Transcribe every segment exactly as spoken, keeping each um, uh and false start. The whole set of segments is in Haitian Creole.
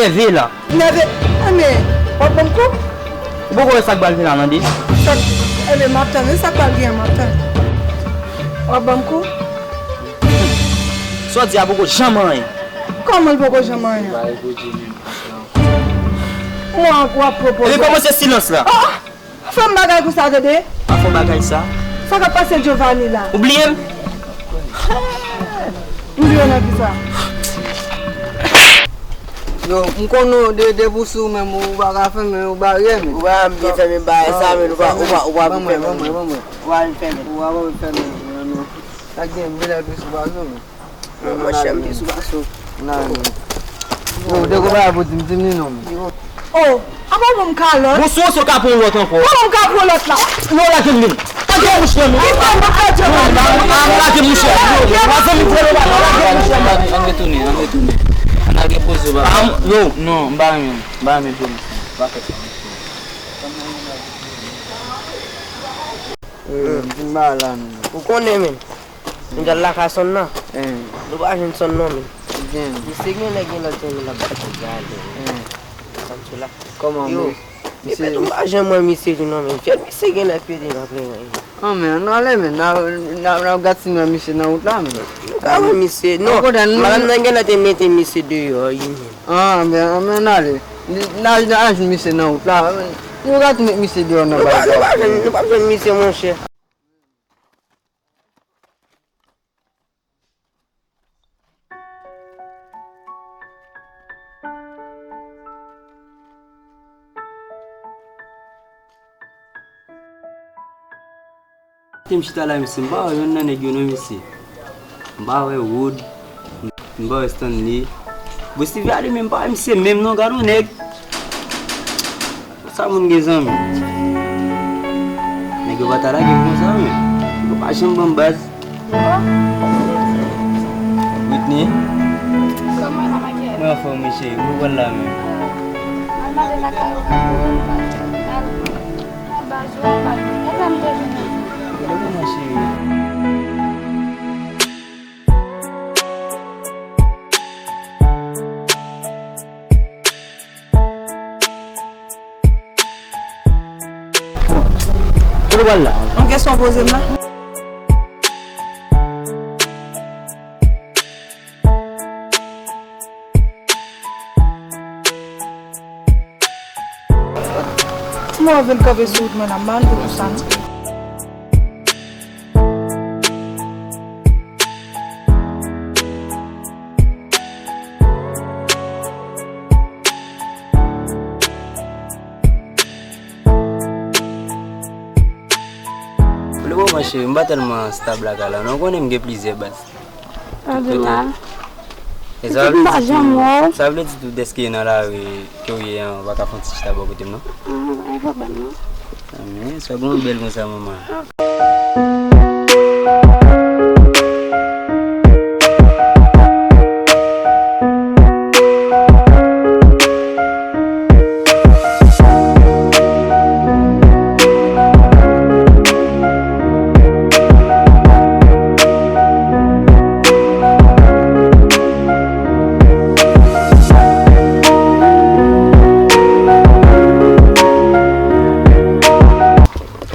Nève la. Nève, enben, w ap ban m kou? Ou poko wè sa k pral vin la, tande? Sa, enben, m ap tann, wi, sa k pral gen, m ap tann. W ap ban m kou? Sa w di a poko janm anyen. Kòman l poko janm anyen? Ou ap, w ap pwopoze. Epi kòmanse silans la. Ah! Fè m bagay konsa, tande? Pa fè w bagay sa. Sa k ap pase Giovanni la? Ou bliye m? M bliye w nan kisa? Yo, m konnen w de, de pou sou menm, ou pa ka fèmen, ou barye men. Ou pa byen fèmen bagay sa, men ou pa, ou pa, ou pa vin fèmen. Ban mwen, ban mwen, ban mwen. Ou pa vin fèmen. Ou pa vin fèmen, non, non. Sa gen, m vin al pi sou pa sou men. Mwen, mwen, chèm te sou baso. Nan, nan. Yo, de kou bagay pou di m, di m li non, men. Oh, apa bon m kalòt? Bon, si w ka pran yon lòt ankò. Kòman m ka pran lòt la? Yo, lage m vin. Lage mouche m. Li pa nan kè Dye. Lage mouche m. Yo, pa fè m vòlè la. Lage mouche m. Ann retounen, ann retounen. Ann lage poze ba. Yo. Non, m pa renmen, m pa renmen polis. M pa fè sa. Yo, m fin ba la, non. Ou konnen, men. Nou t al lakay Sòn nan. Nou pa jwenn Sòn non, men. Misye gen lè gen lòt jan men l ap bat pou gade. Kòman, men? Yo, epi tou m pa janm wè misye tou non, men. Fyèl misye gen lè pete nan plen. An, men, ann ale, men. N a, n a, n a gad si n wè misye nan wout la, men. Nou pa wè misye, non. Madanm nan gen lè te mete misye deyò, wi, men. An, men, an, men, ann ale. N a, n a jwenn misye nan wout la. Nou gad met misye deyò nan bagay. Nou pa, nou pa jwenn, nou pa jwenn misye, monchè. Te m chita la, mesye, m pa wè yonn nan nèg yo non, mesye. M pa wè Wood, m pa wè Stanley. Bon, Stevie a li menm, m pa wè misye menm non, gad yon nèg. Sa moun gen zanmi. Nèg yo pa ta lage m konsa, men. Yo pa janm ban m baz. Whitney? Kòman la, Michael? Mwen anfòm, wi, cheri. Mwen pral la menm. Al mare lakay ou, al, al, al baz ou, al baz ou. Epa m te vini. Lè mwen, cheri. Kote w pral la? Yon kesyon w poze m la. Timoun an vin kanpe sou wout mwen la, m pa konn pou kisa non. Pou le moman, cheri, m pa tèlman stab lakay la non. Ou konnen m gen plizyè baz. Sa di mal. E sa vle di tou, sa vle di tou dèske nan lari ke w ye an, ou pa ka fè yon ti chita bò kote m non? Ah, pa gen pwoblèm non. Ah, men sa gon bèl konsa manman.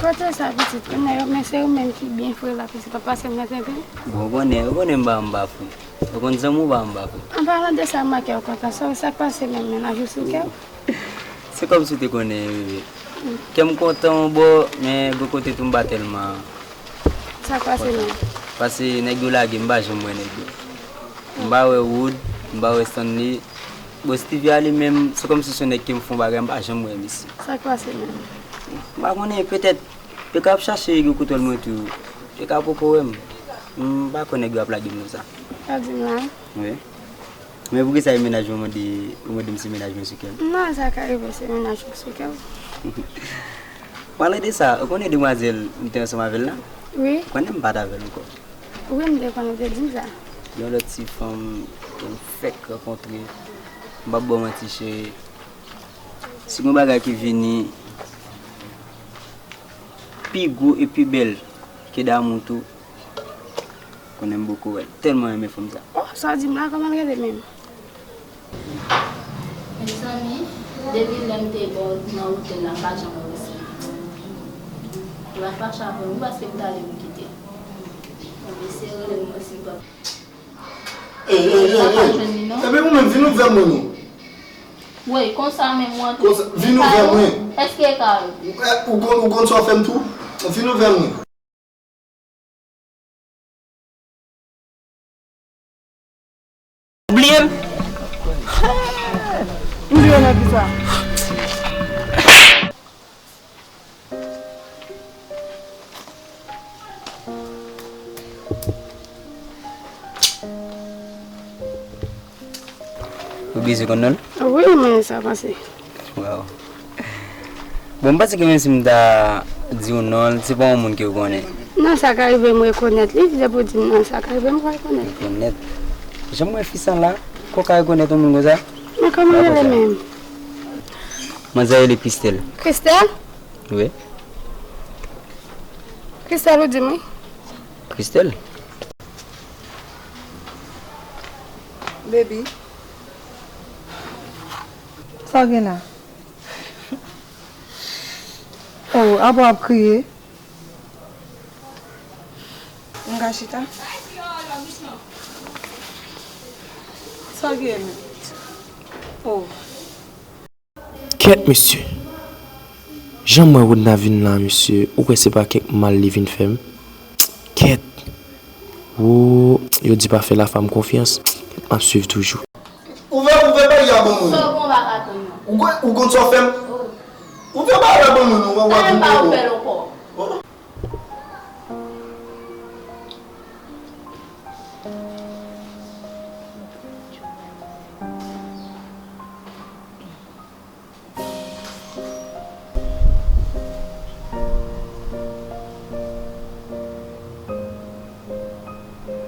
Kote sa pitit? Men se ou menm ki byen fre la, pitit pa pase m nan tenten. Bon, ou konnen, ou konnen m pa, m pa fou. Ou konn zanmi w pa, m pa fou. An palan de sa, m a kè w kontan. Sa, sa k pase menm, mennaj ou sou kè w? Se kòmsi w te konnen, bebe. Kè m kontan yon bò, men bò kote tou m pa tèlman. Sa k pase menm? Pase nèg yo lage m, m pa janm wè nèg yo. M pa wè Wood, m pa wè Stanley. Bon, Stevie a li menm, se kòmsi se yon nèg ke m fè yon bagay, m pa janm wè misye. Sa k pase menm? M pa konnen, petèt, yo ka ap chache yo kote l mwen tou. Yo ka poko wè m. M pa kwè nèg yo ap lage m konsa. Sa w di m la? Wi. Men poukisa e mennaj mwen mande, ou mande m si mennaj mwen sou kè m? Non, sa ka rive se mennaj ou sou kè w. Pale de sa, ou konnen demwazèl m te ansanm avè l la? Wi. Ou konnen m pa t avè l ankò. Wi, m te konnen, ou te di m sa. Yon lòt ti fanm ke m fèk rankontre. M p ap ba w manti, cheri. Si gon bagay ki vini pi gwo e pi bèl ke damou tou, konnen m poko wè l. Tèlman renmen fanm sa. Oh, sa w di m la, kòman l rele menm? E Mezanmi, depi lè m te ba w nan otèl la, m pa janm wè w isit. Ou pa fache avè m, ou paske m ta di m kite. Bon, mesye rele m osi, m pa. Ey, ey, ey, ey. Epi ou menm, vin ouvè mwen non. Woy, konsa menm ou antre. Konsa, vin ouvè mwen. Èske e ka ou? Ou, eh, ou konn, ou konn sa w fè m tou? Vin ouvè mwen. Ou bliye m? M bliye w nan kisa? Ou bliye se konn non l? Wi, men sa pase. Waw. Bon, m panse ke menm si m ta di w non l, se pa yon moun ke w konnen. Non, sa ka rive m rekonèt li, depi w di m non, sa ka rive m rekonèt li. Rekonèt? Jan m wè fi sa la, kò w ka rekonèt yon moun konsa? Men kòman l rele menm? Manzè rele Christelle. Christelle? Wi. Christelle, ou di m wi. Christelle? Baby. Sa w gen la? Oh, apa w ap kriye? M ka chita? Sa w gen? Oh. Kèt, mesye. Jan m wè Rodna vin la, mesye, ou kwè se pa kèk mal li vin fè m? Kèt. Wo, yo di pa fè lafam konfyans. Kèt, m ap swiv toujou. Ouvè, ouvè bagay la ban mwen non. Ou konn, ou konn sa w fè m? Ouvè bagay la ban mwen non, w ap vin pran kò.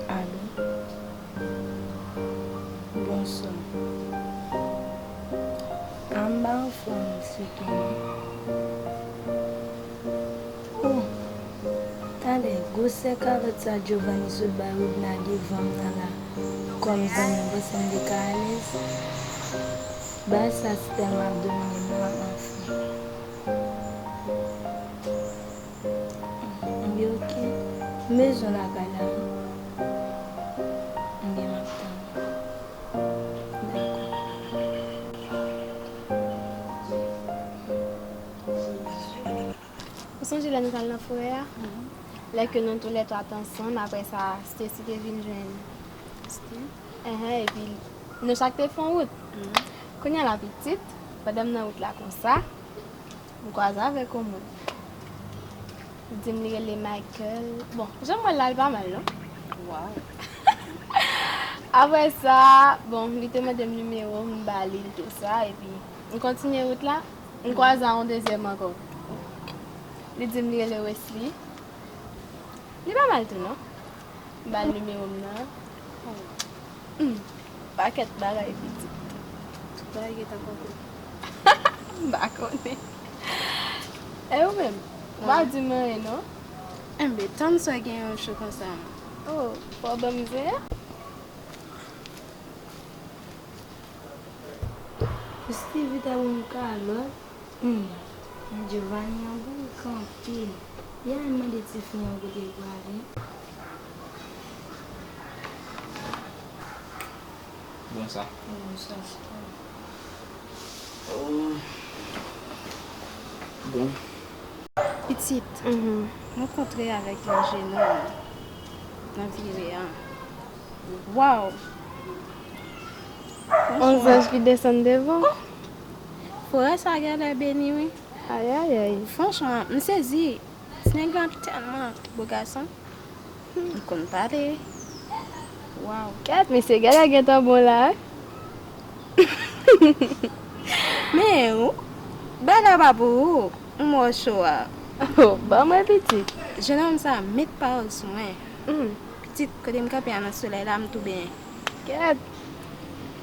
Alo? Bonswa. Anba anfòm sitou non. Oh! Talè, gwosè kalòt sa Giovanni sot bay Rodna devan m nan la, kòm zanmi m panse m te ka alèz. Bagay sa tèlman ap domine m la, anfen. M gen okenn bezwen lakay la non. M gen m ap tann. Dakò. Ou sonje lè nou t al nan forè a? Lè ke nou toulètwa t ansanm, apre sa, Stacy te vin jwenn Steve. Enhen, epi nou chak te fè yon wout. Kounye a la pitit, pandan m nan wout la konsa, m kwaze avèk yon moun. Li di m li rele Michael. Bon, jan m wè l la, li pa mal non. Waw. Apre sa, bon, li te mande m nimewo m, m ba li l tou sa, epi m kontinye wout la. M kwaze a yon dezyèm ankò. Li di m li rele Wesley. Li pa mal tou non. M ba l nimewo m nan. Hmm. Pakèt bagay pitit. Tout bagay gentan kanpe. M pa konnen. E ou menm? Ou pa di m anyen non. Enben, tann sa gen yon cho konsa non. Oh, fò w ban m zen an. Stevie ta ban m kalòt. Hmm. Giovanni an bourk anpil. Li al mande tifi an kote l prale. Bonswa. Bonswa, chita. Oh. Bon. Pitit, mhm, mwen kontre avèk yon jenòm nan vire a. Waw! Yon zanj ki desann devan w. Oh! Frè sa genlè beni wi. Ayayay. Franchman, m sezi. Ti nèg la tèlman bo gason. Li konn pale. Waw. Kèt, mesye genlè gentan bon la wi. Men ou, bagay la pa pou ou. M wè w cho a. Oh, ban mwen pitit. Jenòm sa met pawòl sou mwen. Hmm. Pitit, kote m kanpe a nan solèy la, m tou benyen. Kèt.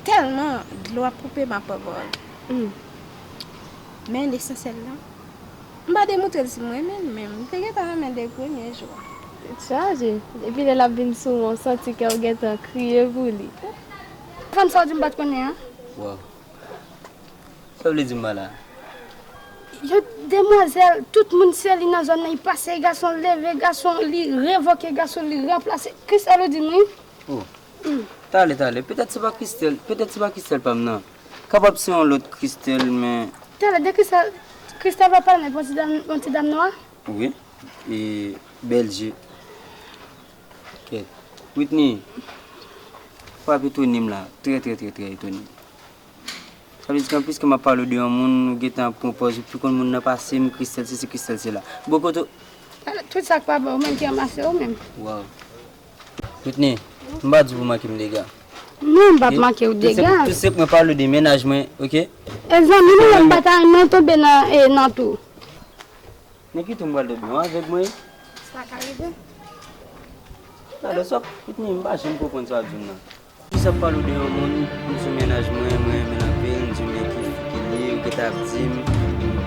Tèlman dlo ap koupe m ap pran pawòl. Hmm. Men lesansyèl la, m pa demontre l si m renmen l menm. M te gentan renmen l depi premye jou a. Tèt chaje. Depi lè l ap vin sou mwen, w santi kè w gentan kriye pou li. Fanm sa w di m pa t konnen an? Waw. Sa w vle di m pa la? Yo demwazèl, tout moun se li nan zòn nan, li pase gason, leve gason, li revoke gason, li ranplase. Christelle ou di m wi. Oh. Talè, talè. Petèt se pa Christelle, petèt se pa Christelle pa m nan. Kapab se yon lòt Christelle, men. Talè, de Christelle, Christelle pa pale menm yon ti dam, yon ti dam nwa? Wi. E bèl je. Kèt. Whitney, frap etone m la. Trè, trè, trè, trè etone. Sa vle di ke anplis ke m ap pale w de yon moun, ou gentan ap pran pòz ou pi konn moun nan pase m, Christelle sesi, Christelle sela. Bon, kote w. Tout sa k pa bon, ou menm ki ranmase yo menm. Waw. Whitney, m pa di w pou manke m dega. Non, m p ap manke w dega. Tout se pou mwen pale w de mennaj mwen, oke? E zanmi nou, m pa ta renmen w tonbe nan, e, nan tou. Nikito, m pral dòmi, w avèg mwen? Sa ka rive. Talè, sa w ap fouti m, m pa janm konprann sa w ap di m nan. Jis ap pale w de yon moun, m di w mennaj mwen, mwen renmen l anpil, m di w men ki fi ki li, ou gentan ap di m,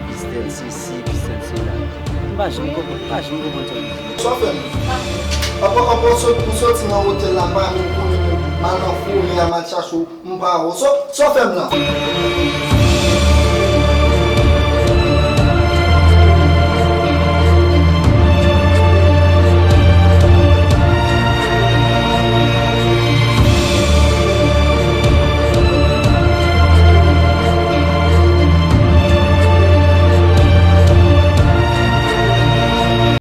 Christelle sesi, Christelle sela. M pa janm konprann, m pa janm konprann sa w ap di m. Sa w fè m? Apa, apa w sot, ou soti nan otèl la, m pa menm konnen, m al nan forè a, m al chache w, m pa wè w. Sa, sa w fè m la?